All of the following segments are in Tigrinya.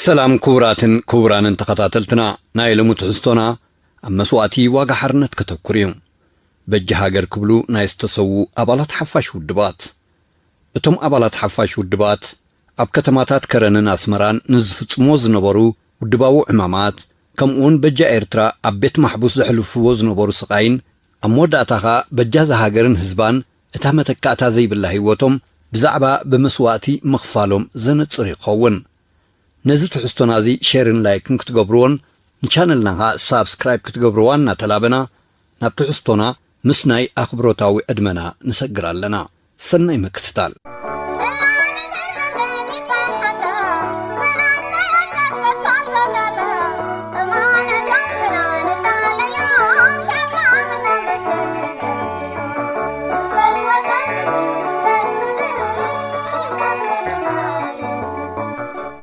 ሰላም ክቡራትን ክቡራንን ተኸታተልትና፣ ናይ ሎሚ ትሕዝቶና ኣብ መስዋእቲ ዋጋ ሓርነት ከተኩር እዩ። በጃ ሃገር ክብሉ ናይ ዝተሰዉ ኣባላት ሓፋሽ ውድባት። እቶም ኣባላት ሓፋሽ ውድባት ኣብ ከተማታት ከረንን ኣስመራን ንዝፍጽምዎ ዝነበሩ ውድባዊ ዕማማት፣ ከምኡውን በጃ ኤርትራ ኣብ ቤት ማሕቡስ ዘሕልፍዎ ዝነበሩ ስቓይን ኣብ መወዳእታ ኸኣ በጃ እዛ ሃገርን ህዝባን እታ መተካእታ ዘይብላ ህይወቶም ብዛዕባ ብመስዋእቲ ምኽፋሎም ዘነጽር ይኸውን። ነዚ ትሕዝቶና እዚ ሼርን ላይክን ክትገብርዎን ንቻነልና ኸኣ ሳብስክራይብ ክትገብርዋ እናተላበና፣ ናብ ትሕዝቶና ምስናይ ኣኽብሮታዊ ዕድመና ንሰግር ኣለና። ሰናይ ምክትታል።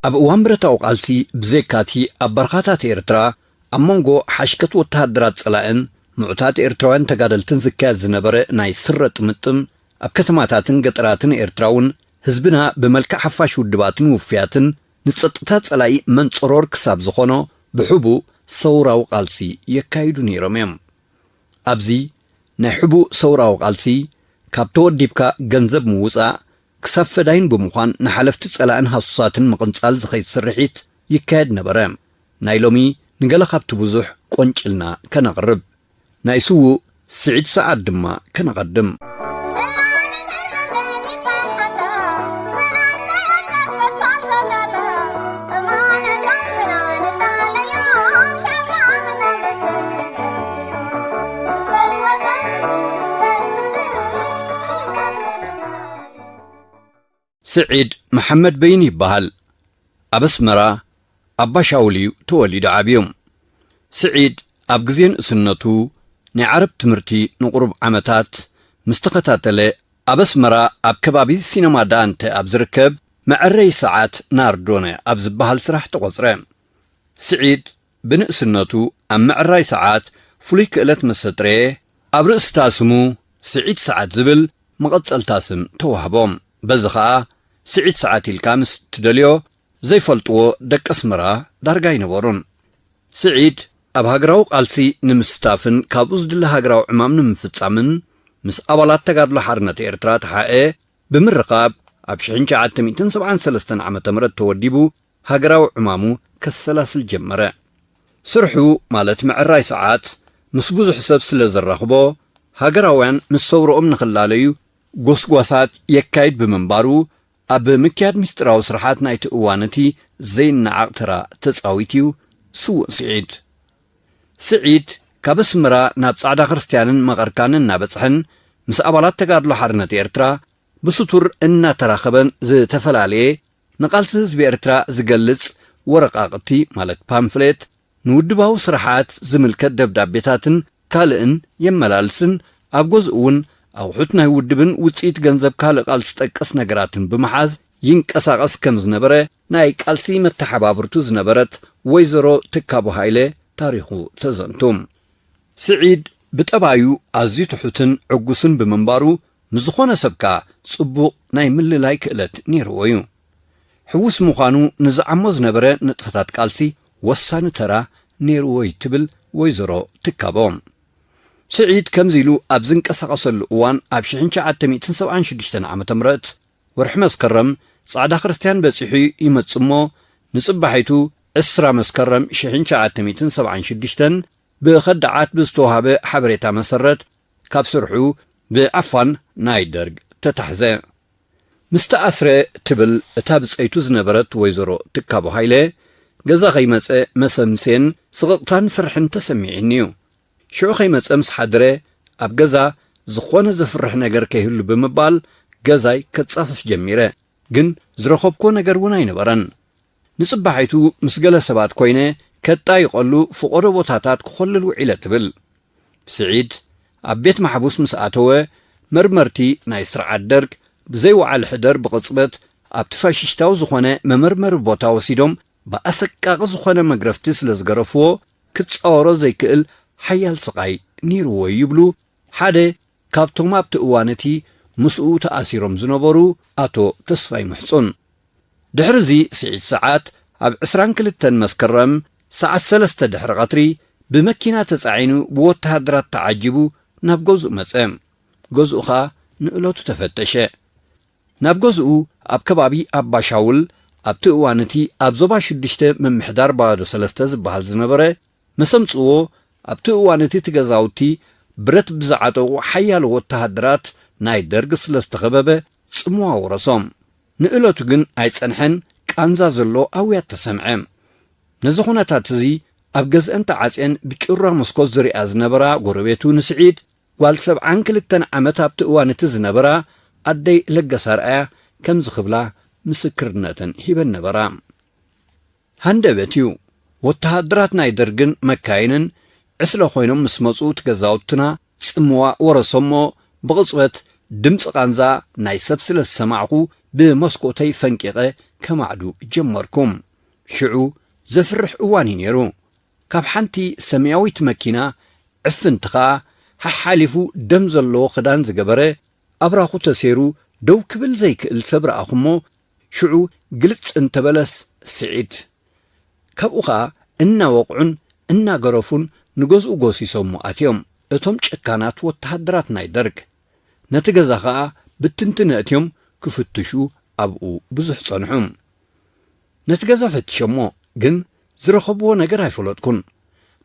ኣብ እዋን ብረታዊ ቃልሲ፣ ብዘይካቲ ኣብ በረኻታት ኤርትራ፣ ኣብ መንጎ ሓሽከት ወተሃደራት ጸላእን ምዑታት ኤርትራውያን ተጋደልትን ዝካየድ ዝነበረ ናይ ስረ ጥምጥም፣ ኣብ ከተማታትን ገጠራትን ኤርትራ እውን ህዝብና ብመልክዕ ሓፋሽ ውድባትን ውፍያትን ንጸጥታ ጸላኢ መንጸሮር ክሳብ ዝኾኖ ብሕቡእ ሰውራዊ ቃልሲ የካይዱ ነይሮም እዮም። ኣብዚ ናይ ሕቡእ ሰውራዊ ቃልሲ፣ ካብ ተወዲብካ ገንዘብ ምውጻእ ክሳብ ፈዳይን ብምዃን ንሓለፍቲ ጸላእን ሃሱሳትን ምቕንጻል ዝኸይድ ስርሒት ይካየድ ነበረ። ናይ ሎሚ ንገለ ካብቲ ብዙሕ ቆንጭልና ከነቕርብ፣ ናይ ስዉእ ስዒድ ሰዓድ ድማ ከነቐድም። ስዒድ መሓመድ በይን ይበሃል። ኣብ ኣስመራ ኣባ ሻውል እዩ ተወሊዱ ዓብዩ። ስዒድ ኣብ ግዜ ንእስነቱ ናይ ዓረብ ትምህርቲ ንቁሩብ ዓመታት ምስ ተኸታተለ፣ ኣብ ኣስመራ ኣብ ከባቢ ሲነማ ዳንተ ኣብ ዝርከብ መዐረይ ሰዓት ናርዶነ ኣብ ዝበሃል ስራሕ ተቖጽረ። ስዒድ ብንእስነቱ ኣብ ምዕራይ ሰዓት ፍሉይ ክእለት ምስ ኣጥረየ፣ ኣብ ርእስታ ስሙ ስዒድ ሰዓት ዝብል መቐጸልታ ስም ተዋህቦ። በዚ ኸኣ ስዒድ ሰዓት ኢልካ ምስ ትደልዮ ዘይፈልጥዎ ደቂ ኣስመራ ዳርጋ ኣይነበሩን። ስዒድ ኣብ ሃገራዊ ቃልሲ ንምስታፍን ካብኡ ዝድለ ሃገራዊ ዕማም ንምፍጻምን ምስ ኣባላት ተጋድሎ ሓርነት ኤርትራ ተሓኤ ብምርኻብ ኣብ ሽሕን ትሽዓተ ሚእትን ሰብዓን ሰለስተን ዓመተ ምህረት ተወዲቡ ሃገራዊ ዕማሙ ከሰላስል ጀመረ። ስርሑ ማለት ምዕራይ ሰዓት ምስ ብዙሕ ሰብ ስለ ዘራኽቦ ሃገራውያን ምስ ሰውርኦም ንኽላለዩ ጎስጓሳት የካይድ ብምንባሩ ኣብ ምክያድ ምስጢራዊ ስርሓት ናይቲ እዋን እቲ ዘይነዓቕ ተራ ተጻዊት እዩ ስዉእ ስዒድ። ስዒድ ካብ ኣስመራ ናብ ጻዕዳ ክርስትያንን መቐርካንን እናበጽሐን ምስ ኣባላት ተጋድሎ ሓርነት ኤርትራ ብስቱር እናተራኸበን ዝተፈላለየ ንቃልሲ ህዝቢ ኤርትራ ዝገልጽ ወረቓቕቲ ማለት ፓምፍሌት፣ ንውድባዊ ስርሓት ዝምልከት ደብዳቤታትን ካልእን የመላልስን ኣብ ገዝኡ እውን ኣቑሑት ናይ ውድብን ውጽኢት ገንዘብ ካልእ ቃልሲ ጠቀስ ነገራትን ብምሓዝ ይንቀሳቐስ ከም ዝነበረ ናይ ቃልሲ መተሓባብርቱ ዝነበረት ወይዘሮ ትካቦ ሃይለ ታሪኹ ተዘንቱ። ስዒድ ብጠባዩ ኣዝዩ ትሑትን ዕጉስን ብምንባሩ፣ ምስ ዝኾነ ሰብ ከኣ ጽቡቕ ናይ ምልላይ ክእለት ነይርዎ እዩ። ሕዉስ ምዃኑ ንዝዓሞ ዝነበረ ንጥፈታት ቃልሲ ወሳኒ ተራ ነይርዎ እዩ ትብል ወይዘሮ ትካቦ። ስዒድ ከምዚ ኢሉ ኣብ ዝንቀሳቐሰሉ እዋን ኣብ ሽሕን ትሽዓተ ሚእትን ሰብዓን ሽዱሽተን ዓመተ ምህረት ወርሒ መስከረም ጻዕዳ ክርስትያን በጺሑ ይመጽእ እሞ ንጽባሒቱ ዕስራ መስከረም ሽሕን ትሽዓተ ሚእትን ሰብዓን ሽዱሽተን ብኸዳዓት ብዝተዋህበ ሓበሬታ መሰረት ካብ ስርሑ ብዓፋን ናይ ደርግ ተታሕዘ። ምስ ተኣስረ ትብል እታ ብጸይቱ ዝነበረት ወይዘሮ ትካቦ ሃይለ፣ ገዛ ከይመጸ መሰምሴን ስቕቕታን ፍርሕን ተሰሚዕኒ እዩ። ሽዑ ከይመጸ ምስ ሓደረ ኣብ ገዛ ዝኾነ ዘፍርሕ ነገር ከይህሉ ብምባል ገዛይ ከጻፍፍ ጀሚረ። ግን ዝረኸብኩዎ ነገር እውን ኣይነበረን። ንጽባሒቱ ምስ ገለ ሰባት ኮይነ ከጣይቐሉ ፍቖዶ ቦታታት ክኾልል ውዒለ ትብል። ስዒድ ኣብ ቤት ማሕቡስ ምስ ኣተወ መርመርቲ ናይ ስርዓት ደርግ ብዘይወዓል ሕደር ብቕጽበት ኣብቲ ፋሽስታዊ ዝኾነ መመርመሪ ቦታ ወሲዶም ብኣሰቃቒ ዝኾነ መግረፍቲ ስለ ዝገረፍዎ ክጻወሮ ዘይክእል ሓያል ስቓይ ነይርዎ ይብሉ ሓደ ካብቶም ኣብቲ እዋን እቲ ምስኡ ተኣሲሮም ዝነበሩ ኣቶ ተስፋይ ምሕጹን። ድሕሪ እዚ ስዒድ ሰዓት ኣብ ዕስራን ክልተን መስከረም ሰዓት ሰለስተ ድሕሪ ቀትሪ ብመኪና ተጻዒኑ ብወተሃደራት ተዓጂቡ ናብ ገዝኡ መጸ። ገዝኡ ኸኣ ንእለቱ ተፈተሸ። ናብ ገዝኡ ኣብ ከባቢ ኣባሻውል፣ ኣብቲ እዋን እቲ ኣብ ዞባ ሽዱሽተ ምምሕዳር ባዶ ሰለስተ ዝበሃል ዝነበረ፣ መሰምጽዎ ኣብቲ እዋን እቲ እቲ ገዛውቲ ብረት ብዝዓጠቑ ሓያሎ ወተሃደራት ናይ ደርግ ስለ ዝተኸበበ ጽምዋ ወረሶም። ንእለቱ ግን ኣይጸንሐን፣ ቃንዛ ዘሎ ኣውያት ተሰምዐ። ነዚ ኹነታት እዚ ኣብ ገዝአን ተዓጽየን ብጭራ መስኮት ዝሪኣ ዝነበራ ጎረቤቱ ንስዒድ ጓል ሰብዓን ክልተን ዓመት ኣብቲ እዋን እቲ ዝነበራ ኣደይ ለገሳ ርኣያ ከምዚ ክብላ ምስክርነተን ሂበን ነበራ። ሃንደበት እዩ። ወተሃደራት ናይ ደርግን መካይንን ዕስለ ኮይኖም ምስ መጹ እቲ ገዛውትና ጽምዋ ወረሶሞ ብቕጽበት ድምጺ ቃንዛ ናይ ሰብ ስለ ዝሰማዕኹ ብመስኮተይ ፈንቂቐ ከማዕዱ ጀመርኩ። ሽዑ ዘፍርሕ እዋን እዩ ነይሩ። ካብ ሓንቲ ሰማያዊት መኪና ዕፍንቲ ኸኣ ሓሓሊፉ ደም ዘለዎ ክዳን ዝገበረ ኣብራኹ ተሰይሩ ደው ክብል ዘይክእል ሰብ ረኣኹ እሞ ሽዑ ግልጽ እንተበለስ ስዒድ። ካብኡ ኸኣ እናወቕዑን እናገረፉን ንገዝኡ ጎሲሶሞ ኣትዮም እቶም ጨካናት ወተሃደራት ናይ ደርግ። ነቲ ገዛ ኸኣ ብትንትን ኣእትዮም ክፍትሹ ኣብኡ ብዙሕ ጸንሑ። ነቲ ገዛ ፈትሸሞ፣ ግን ዝረኸብዎ ነገር ኣይፈለጥኩን።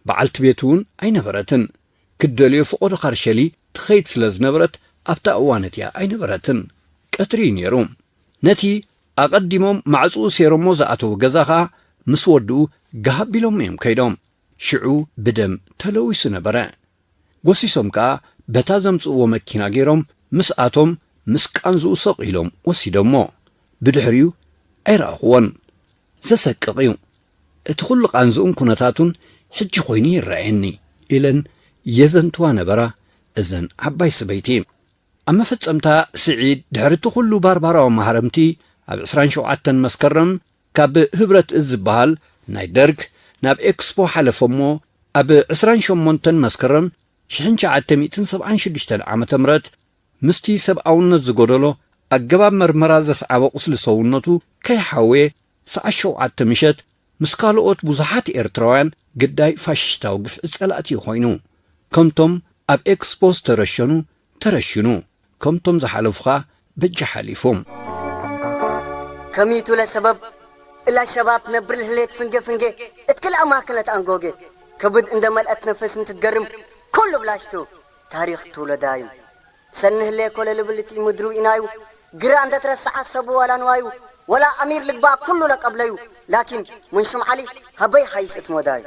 በዓልቲ ቤቱ እውን ኣይነበረትን። ክትደልዮ ፈቐዶ ካርሸሊ ትኸይድ ስለ ዝነበረት ኣብታ እዋን እቲኣ ኣይነበረትን። ቀትሪ እዩ ነይሩ። ነቲ ኣቐዲሞም ማዕጽኡ ሴሮሞ ዝኣተዉ ገዛ ኸኣ ምስ ወድኡ ጋህ ኣቢሎም እዮም ከይዶም። ሽዑ ብደም ተለዊሱ ነበረ። ጎሲሶም ከኣ በታ ዘምጽእዎ መኪና ገይሮም ምስ ኣቶም ምስ ቃንዝኡ ሰቕ ኢሎም ወሲዶሞ። ብድሕሪኡ ኣይረኣኹዎን። ዘሰቅቕ እዩ። እቲ ኹሉ ቃንዝኡን ኩነታቱን ሕጂ ኮይኑ ይረኣየኒ ኢለን የዘንትዋ ነበራ እዘን ዓባይ ሰበይቲ። ኣብ መፈጸምታ ስዒድ ድሕሪ እቲ ኹሉ ባርባራዊ ማህረምቲ ኣብ ዕስራን ሸውዓተን መስከረም ካብ ህብረት እዝ ዝበሃል ናይ ደርግ ናብ ኤክስፖ ሓለፈ እሞ ኣብ ዕስራን ሸሞንተን መስከረም ሽሕን ትሽዓተ ሚእትን ሰብዓን ሽዱሽተን ዓመተ ምህረት ምስቲ ሰብኣውነት ዝጎደሎ ኣገባብ መርመራ ዘስዓበ ቁስሊ ሰውነቱ ከይሓወየ ሰዓት ሸውዓተ ምሸት ምስ ካልኦት ብዙሓት ኤርትራውያን ግዳይ ፋሽስታዊ ግፍዒ ጸላእቲ ኮይኑ ከምቶም ኣብ ኤክስፖ ዝተረሸኑ ተረሽኑ። ከምቶም ዝሓለፉ ኸኣ በጃ ሓሊፎም። ከሚቱ ለሰበብ እላ ሸባብ ትነብር ልህሌት ፍንጌ ፍንጌ እትክል ኣማክነት ኣንጎጌ ከብድ እንደ መልአት ነፈስ እንትትገርም ኩሉ ብላሽቱ ታሪኽ ትውለዳዩ። ሰኒ ህሌ ኮለ ልብል እቲ ምድሩ ኢናዩ ግራ እንተ ትረስዓ ሰቡ ዋላ ንዋዩ ወላ ኣሚር ልግባእ ኩሉ ለቀብለዩ ላኪን ምን ሹም ዓሊ ሃበይ ሓይስ እትሞዳዩ።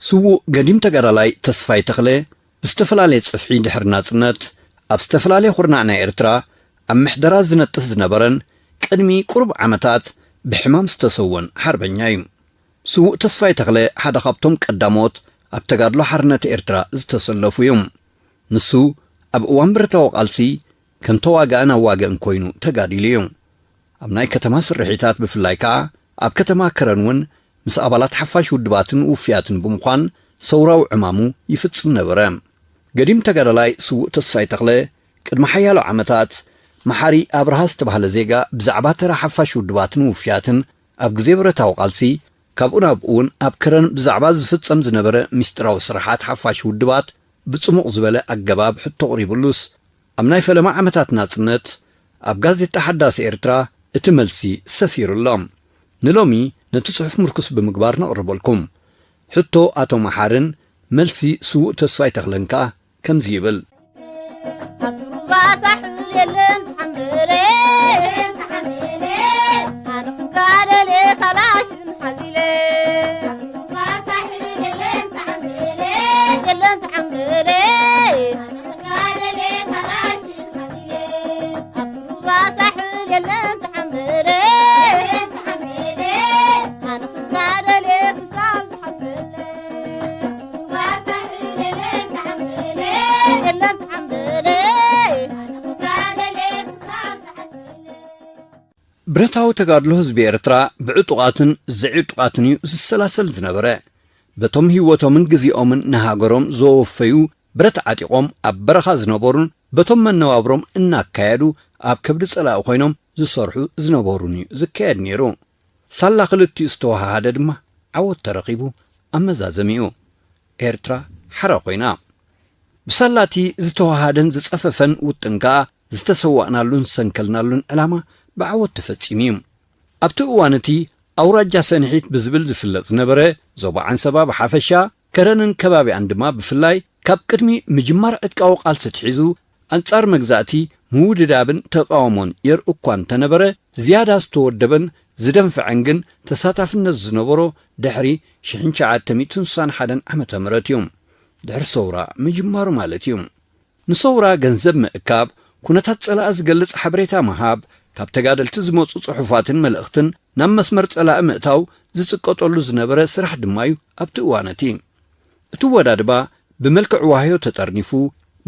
ስዉእ ገዲም ተጋዳላይ ተስፋይ ተኽለ ብዝተፈላለየ ጽፍሒ ድሕሪ ናጽነት ኣብ ዝተፈላለየ ኹርናዕ ናይ ኤርትራ ኣብ ምሕደራ ዝነጥፍ ዝነበረን ቅድሚ ቁሩብ ዓመታት ብሕማም ዝተሰወን ሓርበኛ እዩ። ስዉእ ተስፋይ ተኽለ ሓደ ካብቶም ቀዳሞት ኣብ ተጋድሎ ሓርነት ኤርትራ ዝተሰለፉ እዩ። ንሱ ኣብ እዋን ብረታዊ ቃልሲ ከም ተዋጋእን ኣዋግእን ኮይኑ ተጋዲሉ እዩ። ኣብ ናይ ከተማ ስርሒታት ብፍላይ ከኣ ኣብ ከተማ ከረን እውን ምስ ኣባላት ሓፋሽ ውድባትን ውፍያትን ብምዃን ሰውራዊ ዕማሙ ይፍጽም ነበረ። ገዲም ተጋዳላይ ስዉእ ተስፋይ ተኽለ ቅድሚ ሓያሎ ዓመታት መሓሪ ኣብርሃ ዝተባህለ ዜጋ ብዛዕባ ተራ ሓፋሽ ውድባትን ውፍያትን ኣብ ግዜ ብረታዊ ቃልሲ ካብኡ ናብኡ እውን ኣብ ከረን ብዛዕባ ዝፍጸም ዝነበረ ምስጢራዊ ስራሓት ሓፋሽ ውድባት ብጽሙቕ ዝበለ ኣገባብ ሕቶ ኣቕሪብሉስ ኣብ ናይ ፈለማ ዓመታት ናጽነት ኣብ ጋዜጣ ሓዳስ ኤርትራ እቲ መልሲ ሰፊሩ ኣሎ። ንሎሚ ነቲ ጽሑፍ ምርኩስ ብምግባር ነቕርበልኩም። ሕቶ ኣቶ መሓርን መልሲ ስዉእ ተስፋይ ተኽለን ከኣ ከምዚ ይብል። ኣብቲ ሩባ ሳሕል የለን ተሓመለ፣ ኣነ ክጋደል እየ ካላሽን ሓዚለ። ኣብቲ ሩባ ሳሕል የለን ተሓመለ፣ የለን ተሓመለ፣ ኣነ ክጋደል እየ ካላሽን ብረታዊ ተጋድሎ ህዝቢ ኤርትራ ብዕጡቓትን ዘይዕጡቓትን እዩ ዝሰላሰል ዝነበረ። በቶም ህይወቶምን ግዜኦምን ንሃገሮም ዘወፈዩ፣ ብረት ዓጢቖም ኣብ በረኻ ዝነበሩን በቶም መነባብሮም እናካየዱ ኣብ ከብዲ ጸላኢ ኮይኖም ዝሰርሑ ዝነበሩን እዩ ዝካየድ ነይሩ። ሳላ ክልቲኡ ዝተወሃሃደ ድማ ዓወት ተረኺቡ። ኣብ መዛዘሚኡ ኤርትራ ሓራ ኮይና። ብሳላቲ ዝተወሃደን ዝጸፈፈን ውጥን ከኣ ዝተሰዋእናሉን ዝሰንከልናሉን ዕላማ ብዓወት ተፈጺሙ እዩ። ኣብቲ እዋን እቲ ኣውራጃ ሰንሒት ብዝብል ዝፍለጥ ዝነበረ ዞባ ዓንሰባ ብሓፈሻ፣ ከረንን ከባቢኣን ድማ ብፍላይ፣ ካብ ቅድሚ ምጅማር ዕጥቃዊ ቃልሲ ኣትሒዙ ኣንጻር መግዛእቲ ምውድዳብን ተቃውሞን የርኢ እኳ እንተነበረ፣ ዝያዳ ዝተወደበን ዝደንፈዐን ግን ተሳታፍነት ዝነበሮ ድሕሪ ሽሕን ትሽዓተ ሚእትን ስሳን ሓደን ዓመተ ምህረት እዩ። ድሕሪ ሰውራ ምጅማሩ ማለት እዩ። ንሰውራ ገንዘብ ምእካብ፣ ኩነታት ጸላኢ ዝገልጽ ሓበሬታ ምሃብ፣ ካብ ተጋደልቲ ዝመጹ ጽሑፋትን መልእኽትን ናብ መስመር ጸላኢ ምእታው ዝጽቀጠሉ ዝነበረ ስራሕ ድማ እዩ ኣብቲ እዋን እቲ። እቲ ወዳድባ ብመልክዕ ዋህዮ ተጠርኒፉ፣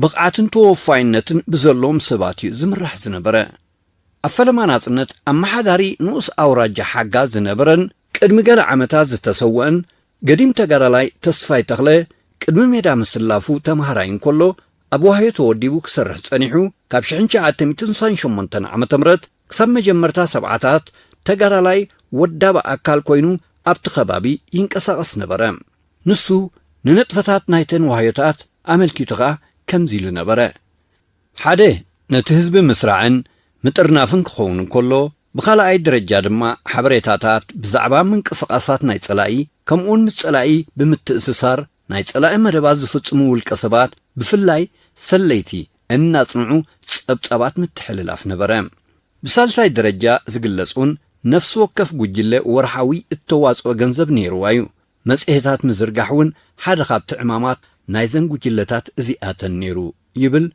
ብቕዓትን ተወፋይነትን ብዘለዎም ሰባት እዩ ዝምራሕ ዝነበረ። ኣብ ፈለማ ናጽነት ኣመሓዳሪ ንኡስ ኣውራጃ ሓጋ ዝነበረን ቅድሚ ገለ ዓመታት ዝተሰወአን ገዲም ተጋዳላይ ተስፋይ ተኽለ፣ ቅድሚ ሜዳ ምስላፉ ተማሃራይ እንከሎ፣ ኣብ ዋህዮ ተወዲቡ ክሰርሕ ጸኒሑ፣ ካብ ሽሕን ትሽዓተ ሚእትን ስሳን ሸሞንተን ዓመተ ምህረት ክሳብ መጀመርታ ሰብዓታት ተጋዳላይ ወዳቢ ኣካል ኮይኑ ኣብቲ ከባቢ ይንቀሳቐስ ነበረ። ንሱ ንንጥፈታት ናይተን ዋህዮታት ኣመልኪቱ ኸኣ ከምዚ ኢሉ ነበረ። ሓደ፣ ነቲ ህዝቢ ምስራዕን ምጥርናፍን ክኸውን እንከሎ፣ ብኻልኣይ ደረጃ ድማ ሓበሬታታት ብዛዕባ ምንቅስቓሳት ናይ ጸላኢ፣ ከምኡውን ምስ ጸላኢ ብምትእስሳር ናይ ጸላኢ መደባት ዝፍጽሙ ውልቀ ሰባት፣ ብፍላይ ሰለይቲ፣ እናጽንዑ ጸብጻባት ምትሕልላፍ ነበረ። ብሳልሳይ ደረጃ ዝግለጽ እውን ነፍሲ ወከፍ ጉጅለ ወርሓዊ እተዋጽኦ ገንዘብ ነይርዋ እዩ። መጽሔታት ምዝርጋሕ እውን ሓደ ካብቲ ዕማማት ናይዘን ጉጅለታት እዚኣተን ነይሩ ይብል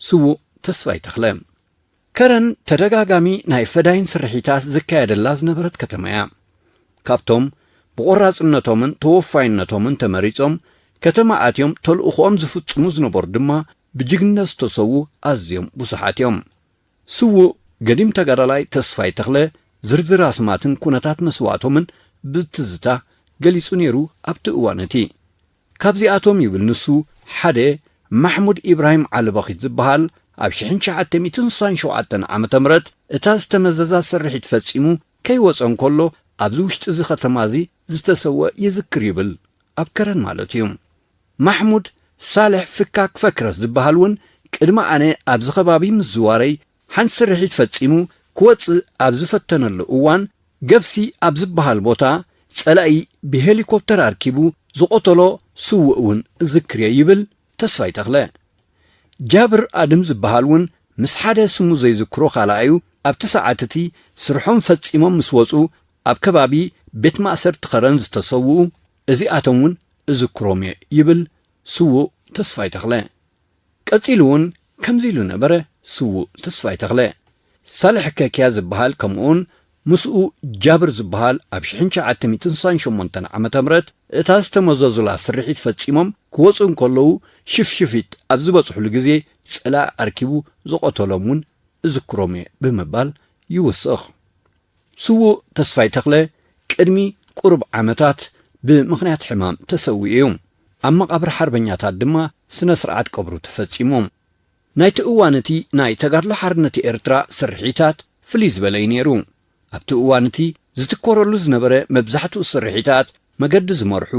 ስዉእ ተስፋይ ተኽለ። ከረን ተደጋጋሚ ናይ ፈዳይን ስርሒታት ዝካየደላ ዝነበረት ከተማ እያ። ካብቶም ብቖራጽነቶምን ተወፋይነቶምን ተመሪጾም ከተማ ኣትዮም ተልእኾኦም ዝፍጽሙ ዝነበሩ ድማ ብጅግንነት ዝተሰዉ ኣዝዮም ብዙሓት እዮም። ስዉእ ገዲም ተጋዳላይ ተስፋይ ተኽለ ዝርዝር ኣስማትን ኩነታት መስዋእቶምን ብትዝታ ገሊጹ ነይሩ ኣብቲ እዋን እቲ። ካብዚኣቶም ይብል ንሱ፣ ሓደ ማሕሙድ ኢብራሂም ዓሊ በኺት ዝበሃል ኣብ ሽሕን ትሽዓተ ሚእትን ስሳን ሸውዓተን ዓመተ ምህረት እታ ዝተመዘዛ ስርሒት ፈጺሙ ከይወጸ እንከሎ ኣብዚ ውሽጢ እዚ ከተማ እዚ ዝተሰወ ይዝክር ይብል፣ ኣብ ከረን ማለት እዩ። ማሕሙድ ሳልሕ ፍካክ ፈክረስ ዝበሃል እውን ቅድሚ ኣነ ኣብዚ ከባቢ ምዝዋረይ ሓንቲ ስርሒት ፈጺሙ ክወጽእ ኣብ ዝፈተነሉ እዋን ገብሲ ኣብ ዝበሃል ቦታ ጸላኢ ብሄሊኮፕተር ኣርኪቡ ዝቐተሎ ስዉእ እውን እዝክር እየ ይብል ተስፋይ ተኽለ። ጃብር ኣድም ዝበሃል እውን ምስ ሓደ ስሙ ዘይዝክሮ ካልኣዩ ኣብቲ ሰዓት እቲ ስርሖም ፈጺሞም ምስ ወጹ ኣብ ከባቢ ቤት ማእሰርቲ ከረን ዝተሰውኡ እዚኣቶም እውን እዝክሮም እየ ይብል ስዉእ ተስፋይ ተኽለ። ቀጺሉ እውን ከምዚ ኢሉ ነበረ ስዉእ ተስፋይ ተኽለ። ሳልሕ ከኪያ ዝበሃል ከምኡውን ምስኡ ጃብር ዝበሃል ኣብ ሽሕን ትሽዓተ ሚእትን ስሳን ሸሞንተን ዓመተ ምህረት እታ ዝተመዘዙላ ስርሒት ፈጺሞም ክወጹ እንከለዉ ሽፍሽፊት ኣብ ዝበጽሑሉ ግዜ ጸላኢ ኣርኪቡ ዝቐተሎም እውን እዝክሮም እየ ብምባል ይውስኽ። ስዉእ ተስፋይ ተኽለ ቅድሚ ቁሩብ ዓመታት ብምኽንያት ሕማም ተሰዊኡ እዩ። ኣብ መቓብር ሓርበኛታት ድማ ስነ ስርዓት ቀብሩ ተፈጺሙ። ናይቲ እዋን እቲ ናይ ተጋድሎ ሓርነት ኤርትራ ስርሒታት ፍልይ ዝበለ እዩ ነይሩ። ኣብቲ እዋን እቲ ዝትኮረሉ ዝነበረ መብዛሕትኡ ስርሒታት መገዲ ዝመርሑ፣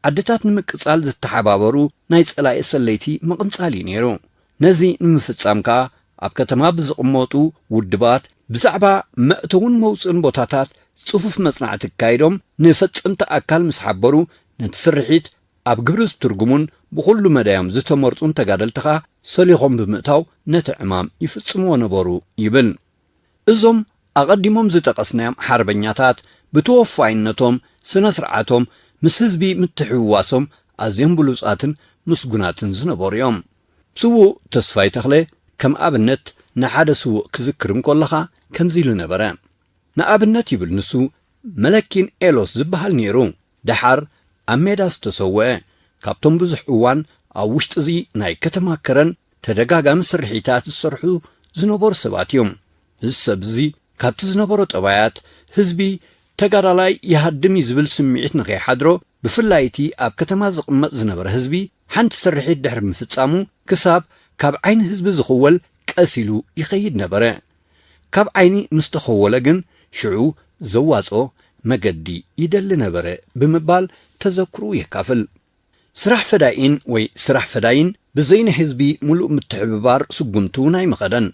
ዓድታት ንምቅጻል ዝተሓባበሩ ናይ ጸላኢ ሰለይቲ ምቕንጻል እዩ ነይሩ። ነዚ ንምፍጻም ከኣ ኣብ ከተማ ብዝቕመጡ ውድባት ብዛዕባ መእተውን መውጽእን ቦታታት ጽፉፍ መጽናዕቲ ኣካይዶም ንፈጸምቲ ኣካል ምስ ሓበሩ ነቲ ስርሒት ኣብ ግብሪ ዝትርጉሙን ብኹሉ መዳዮም ዝተመርጹን ተጋደልቲ ከኣ ሰሊኾም ብምእታው ነቲ ዕማም ይፍጽምዎ ነበሩ ይብል። እዞም ኣቐዲሞም ዝጠቐስናዮም ሓርበኛታት ብተወፋይነቶም፣ ስነ ስርዓቶም፣ ምስ ህዝቢ ምትሕውዋሶም ኣዝዮም ብሉጻትን ምስጉናትን ዝነበሩ እዮም። ስዉእ ተስፋይ ተኽለ ከም ኣብነት ንሓደ ስዉእ ክዝክር እንከለኻ ከምዚ ኢሉ ነበረ። ንኣብነት ይብል ንሱ፣ መለኪን ኤሎስ ዝበሃል ነይሩ። ደሓር ኣብ ሜዳ ዝተሰወአ፣ ካብቶም ብዙሕ እዋን ኣብ ውሽጢ እዚ ናይ ከተማ ከረን ተደጋጋሚ ስርሒታት ዝሰርሑ ዝነበሩ ሰባት እዮም። እዚ ሰብ እዚ ካብቲ ዝነበሮ ጠባያት፣ ህዝቢ ተጋዳላይ ይሃድም እዩ ዝብል ስምዒት ንኸይሓድሮ፣ ብፍላይ እቲ ኣብ ከተማ ዝቕመጥ ዝነበረ ህዝቢ፣ ሓንቲ ስርሒት ድሕሪ ምፍጻሙ ክሳብ ካብ ዓይኒ ህዝቢ ዝኽወል ቀስ ኢሉ ይኸይድ ነበረ። ካብ ዓይኒ ምስ ተኸወለ ግን ሽዑ ዘዋጽኦ መገዲ ይደሊ ነበረ ብምባል ተዘክሩ የካፍል። ስራሕ ፈዳይን ወይ ስራሕ ፈዳይን ብዘይ ናይ ህዝቢ ምሉእ ምትሕብባር ስጉምቱ እውን ኣይምኸደን።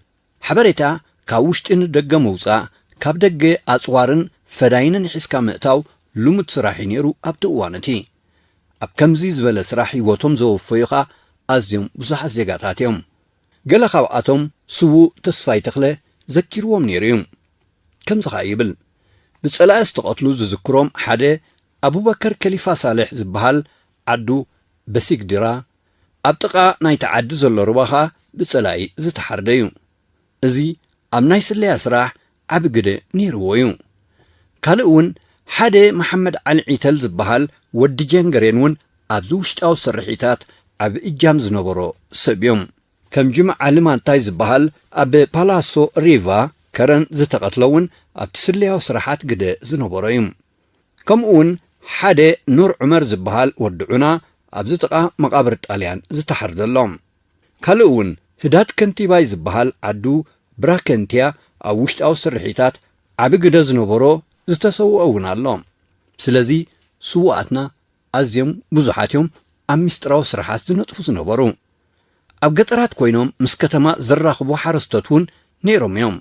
ሓበሬታ ካብ ውሽጢ ንደገ ምውጻእ፣ ካብ ደገ ኣጽዋርን ፈዳይንን ሒዝካ ምእታው ልሙድ ስራሕ እዩ ነይሩ ኣብቲ እዋን እቲ። ኣብ ከምዚ ዝበለ ስራሕ ህይወቶም ዘወፈዩ ኸኣ ኣዝዮም ብዙሓት ዜጋታት እዮም። ገለ ካብኣቶም ስዉእ ተስፋይ ተኽለ ዘኪርዎም ነይሩ እዩ። ከምዚ ኸኣ ይብል፣ ብጸላኢ ዝተቐትሉ ዝዝክሮም ሓደ ኣቡበከር ከሊፋ ሳልሕ ዝበሃል ዓዱ በሲግዲራ ኣብ ጥቓ ናይቲ ዓዲ ዘሎ ሩባ ኸኣ ብጸላኢ ዝተሓርደ እዩ። እዚ ኣብ ናይ ስለያ ስራሕ ዓቢ ግደ ነይርዎ እዩ። ካልእ እውን ሓደ መሓመድ ዓሊ ዒተል ዝበሃል ወዲ ጀንገሬን እውን ኣብዚ ውሽጣዊ ስርሒታት ዓቢ እጃም ዝነበሮ ሰብ እዮም። ከም ጅምዓ ልማንታይ ዝበሃል ኣብ ፓላሶ ሪቫ ከረን ዝተቐትለ እውን ኣብቲ ስለያዊ ስራሓት ግደ ዝነበሮ እዩ። ከምኡ እውን ሓደ ኑር ዑመር ዝበሃል ወዲ ዑና ኣብዚ ጥቓ መቓብር ጣልያን ዝተሓርደ ኣሎ። ካልእ እውን ህዳድ ከንቲባይ ዝበሃል ዓዱ ብራከንቲያ ኣብ ውሽጣዊ ስርሒታት ዓቢ ግደ ዝነበሮ ዝተሰውአ እውን ኣሎ። ስለዚ ስዉኣትና ኣዝዮም ብዙሓት እዮም ኣብ ምስጢራዊ ስራሓት ዝነጥፉ ዝነበሩ። ኣብ ገጠራት ኮይኖም ምስ ከተማ ዘራኽቡ ሓረስቶት እውን ነይሮም እዮም።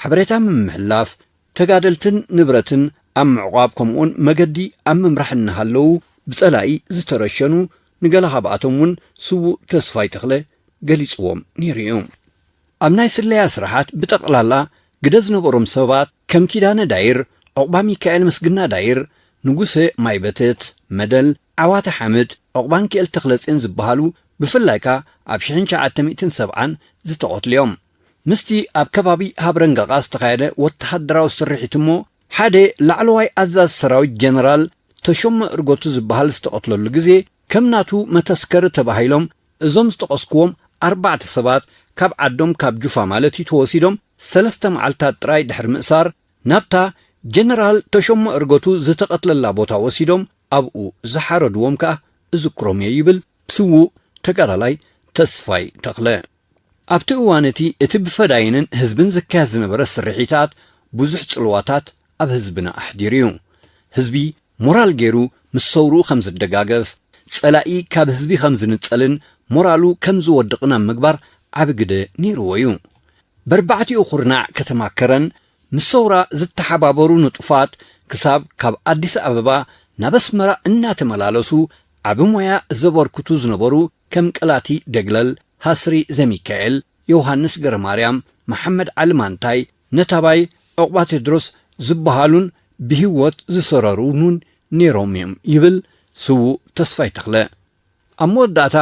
ሓበሬታ ምምሕላፍ፣ ተጋደልትን ንብረትን ኣብ ምዕቋብ ከምኡውን መገዲ ኣብ ምምራሕ እናሃለዉ ብጸላኢ ዝተረሸኑ ንገለ ካብኣቶም እውን ስዉእ ተስፋይ ተኽለ ገሊጽዎም ነይሩ እዩ። ኣብ ናይ ስለያ ስራሓት ብጠቕላላ ግደ ዝነበሮም ሰባት ከም ኪዳነ ዳይር፣ ዑቕባ ሚካኤል ምስግና ዳይር፣ ንጉሰ ማይበተት፣ መደል፣ ዓዋተ ሓምድ፣ ዑቕባንኪኤል ተኽለጼን ዝበሃሉ ብፍላይ ከኣ ኣብ ሽሕን ትሽዓተ ሚእትን ሰብዓን ዝተቐትሉ እዮም። ምስቲ ኣብ ከባቢ ሃብረንጋቓ ዝተኻየደ ወተሃደራዊ ስርሒት እሞ ሓደ ላዕለዋይ ኣዛዚ ሰራዊት ጀነራል ተሾመ እርገቱ ዝበሃል ዝተቐትለሉ ግዜ ከም ናቱ መተስከሪ ተባሂሎም እዞም ዝጠቐስክዎም ኣርባዕተ ሰባት ካብ ዓዶም ካብ ጁፋ ማለት እዩ ተወሲዶም ሰለስተ መዓልታት ጥራይ ድሕሪ ምእሳር ናብታ ጀነራል ተሾመ እርገቱ ዝተቐትለላ ቦታ ወሲዶም ኣብኡ ዝሓረድዎም ከኣ እዝክሮም እየ ይብል ስዉእ ተጋዳላይ ተስፋይ ተኽለ። ኣብቲ እዋን እቲ፣ እቲ ብፈዳይንን ህዝብን ዝካየድ ዝነበረ ስርሒታት ብዙሕ ጽልዋታት ኣብ ህዝብና ኣሕዲሩ እዩ። ህዝቢ ሞራል ገይሩ ምስ ሰውርኡ ከም ዝደጋገፍ፣ ጸላኢ ካብ ህዝቢ ከም ዝንጸልን ሞራሉ ከም ዝወድቕን ኣብ ምግባር ዓቢ ግደ ነይርዎ እዩ። በርባዕቲኡ ኩርናዕ ከተማ ከረን ምስ ሰውራ ዝተሓባበሩ ንጡፋት ክሳብ ካብ ኣዲስ ኣበባ ናብ ኣስመራ እናተመላለሱ ዓቢ ሞያ ዘበርክቱ ዝነበሩ ከም ቀላቲ ደግለል፣ ሃስሪ ዘሚካኤል፣ ዮሃንስ ገረማርያም፣ መሓመድ ዓሊ ማንታይ፣ ነታባይ ዑቕባ ቴድሮስ ዝበሃሉን ብህይወት ዝሰረሩን እውን ነይሮም እዮም ይብል ስዉእ ተስፋይ ተኽለ። ኣብ መወዳእታ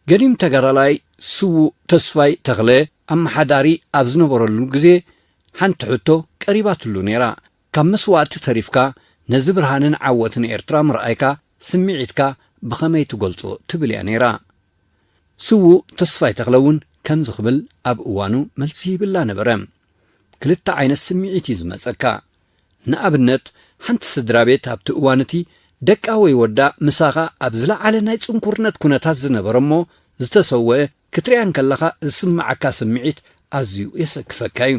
ገዲም ተጋዳላይ ስዉእ ተስፋይ ተኽለ ኣመሓዳሪ ኣብ ዝነበረሉ ግዜ ሓንቲ ሕቶ ቀሪባትሉ ነይራ። ካብ መስዋእቲ ተሪፍካ ነዚ ብርሃንን ዓወትን ኤርትራ ምርኣይካ ስምዒትካ ብኸመይ ትገልጾ? ትብል እያ ነይራ። ስዉእ ተስፋይ ተኽለ እውን ከምዚ ክብል ኣብ እዋኑ መልሲ ይብላ ነበረ። ክልተ ዓይነት ስምዒት እዩ ዝመጸካ። ንኣብነት፣ ሓንቲ ስድራ ቤት ኣብቲ እዋን እቲ ደቃ ወይ ወዳ ምሳኻ ኣብ ዝለዓለ ናይ ጽንኩርነት ኩነታት ዝነበረ እሞ ዝተሰወአ ክትሪኣ እንከለኻ ዝስምዓካ ስምዒት ኣዝዩ የሰክፈካ እዩ።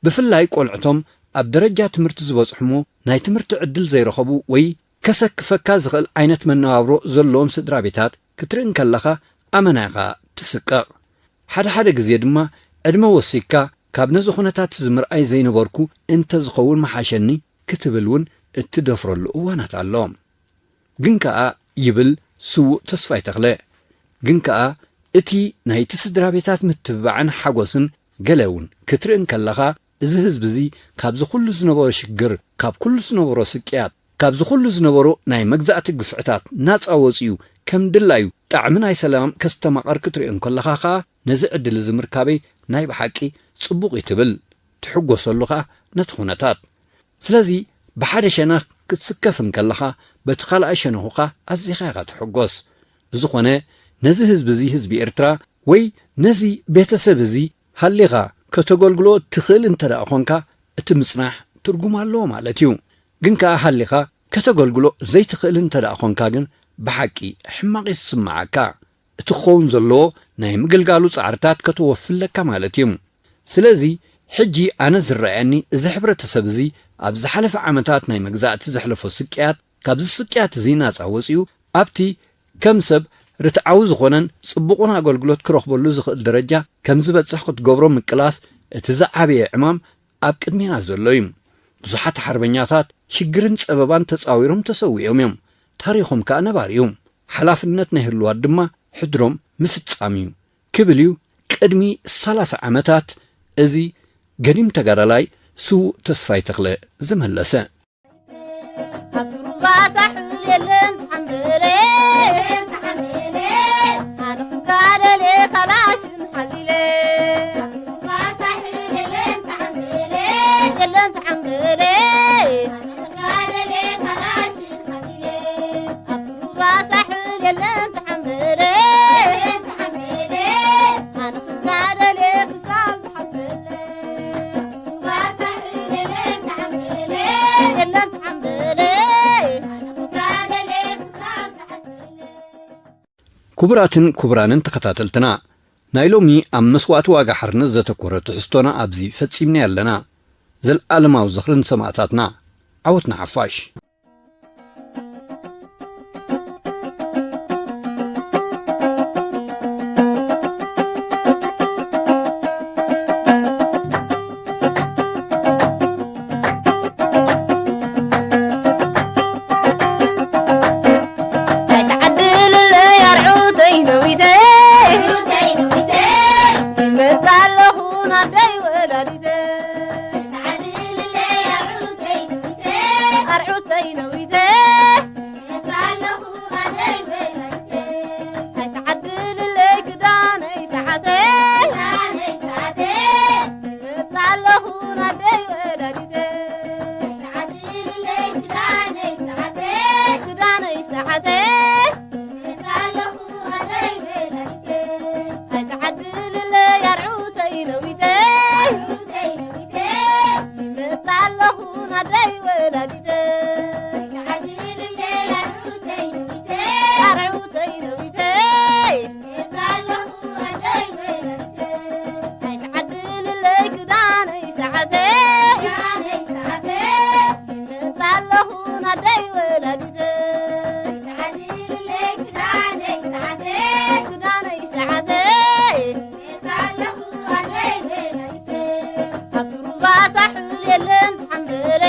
ብፍላይ ቆልዕቶም ኣብ ደረጃ ትምህርቲ ዝበጽሑ እሞ ናይ ትምህርቲ ዕድል ዘይረኸቡ ወይ ከሰክፈካ ዝኽእል ዓይነት መነባብሮ ዘለዎም ስድራ ቤታት ክትርኢ እንከለኻ ኣመና ኢኻ ትስቀቕ። ሓደ ሓደ ግዜ ድማ ዕድመ ወሲኽካ ካብ ነዚ ኩነታት እዚ ምርኣይ ዘይነበርኩ እንተዝኸውን ምሓሸኒ ክትብል እውን እትደፍረሉ እዋናት ኣሎ። ግን ከኣ ይብል ስዉእ ተስፋይ ተኽለ፣ ግን ከኣ እቲ ናይቲ ስድራ ቤታት ምትብባዕን ሓጎስን ገለ እውን ክትርኢ እንከለኻ እዚ ህዝቢ እዚ ካብዚ ኩሉ ዝነበሮ ሽግር፣ ካብ ኩሉ ዝነበሮ ስቅያት፣ ካብዚ ኩሉ ዝነበሮ ናይ መግዛእቲ ግፍዕታት ናጻ ወጺኡ ከም ድላዩ ጣዕሚ ናይ ሰላም ከስተማቕር ክትሪኦ እንከለኻ ኸኣ ነዚ ዕድል እዚ ምርካበይ ናይ ብሓቂ ጽቡቕ እዩ ትብል። ትሕጎሰሉ ኸኣ ነቲ ኩነታት። ስለዚ ብሓደ ሸነኽ ክትስከፍ እንከለኻ፣ በቲ ካልኣይ ሸነኹ ኸኣ ኣዚኻ ኢኻ ትሕጎስ። ብዝኾነ፣ ነዚ ህዝቢ እዚ፣ ህዝቢ ኤርትራ፣ ወይ ነዚ ቤተሰብ እዚ ሃሊኻ ከተገልግሎ ትኽእል እንተ ደኣ ኾንካ፣ እቲ ምጽናሕ ትርጉም ኣለዎ ማለት እዩ። ግን ከኣ ሃሊኻ ከተገልግሎ ዘይትኽእል እንተ ደኣ ኾንካ ግን፣ ብሓቂ ሕማቕ እዩ ዝስምዓካ። እቲ ክኸውን ዘለዎ ናይ ምግልጋሉ ጻዕርታት ከተወፊ ኣለካ ማለት እዩ። ስለዚ ሕጂ ኣነ ዝረኣየኒ፣ እዚ ሕብረተሰብ እዚ ኣብ ዝሓለፈ ዓመታት ናይ መግዛእቲ ዘሕለፎ ስቅያት፣ ካብዚ ስቅያት እዚ ናጻ ወጺኡ፣ ኣብቲ ከም ሰብ ርትዓዊ ዝኾነን ጽቡቕን ኣገልግሎት ክረኽበሉ ዝኽእል ደረጃ ከም ዝበጽሕ ክትገብሮ ምቅላስ፣ እቲ ዝዓበየ ዕማም ኣብ ቅድሜና ዘሎ እዩ። ብዙሓት ሓርበኛታት ሽግርን ጸበባን ተጻዊሮም ተሰዊኦም እዮም። ታሪኾም ከኣ ነባሪ እዩ። ሓላፍነት ናይ ህሉዋት ድማ ሕድሮም ምፍጻም እዩ ክብል እዩ ቅድሚ ሰላሳ ዓመታት እዚ ገዲም ተጋዳላይ ስዉእ ተስፋይ ተኽለ ዝመለሰ። ኣብ ሩባ ሳሕል የለን ተሓምበለ፣ ኣነ ክጋደል እየ ካላሽን ሓዚለ። የለን ተሓምበለ፣ ኣብ ሩባ ሳሕል የለን ተሓምበለ፣ ኣነ ክጋደል እየ ክሳብ ዝሓልፈለይ። የለን ተሓምበለ፣ ኣነ ክጋደል እየ ክሳብ ዝሓልፈለይ። ክቡራትን ክቡራንን ተኸታተልትና፣ ናይ ሎሚ ኣብ መስዋእቲ ዋጋ ሓርነት ዘተኮረ ትሕዝቶና ኣብዚ ፈጺምና ኣለና። ዘልኣለማዊ ዝኽሪ ንሰማእታትና። ዓወት ንሓፋሽ። ኣይትዓድልለይ ኣርዑተይ ነዊተይ፣ ይመጽእ ኣለኹ ናደይ ወላዲተይ። ኣርዑተይ ነዊተ፣ ኣይትዓድልለይ ክዳነይ ሰዓተይ፣ ይመጽእ ኣለኹ ናደይ ወላዲተይ። ክዳነይ ሰዓተይ፣ ኣይትዓድልለይ ኣርዑተይ ነዊተይ፣ ይመጽእ ኣለኹ ናደይ ወላዲተይ። ኣርዑተይ ነዊተይ፣ ኣይትዓድልለይ ክዳነይ ሰዓተይ፣ ይመጽእ ኣለኹ ናደይ ወላዲተይ። ክዳነይ ሰዓተይ፣ ኣብ ሩባ ሳሕል የለን ተሓምበለ፣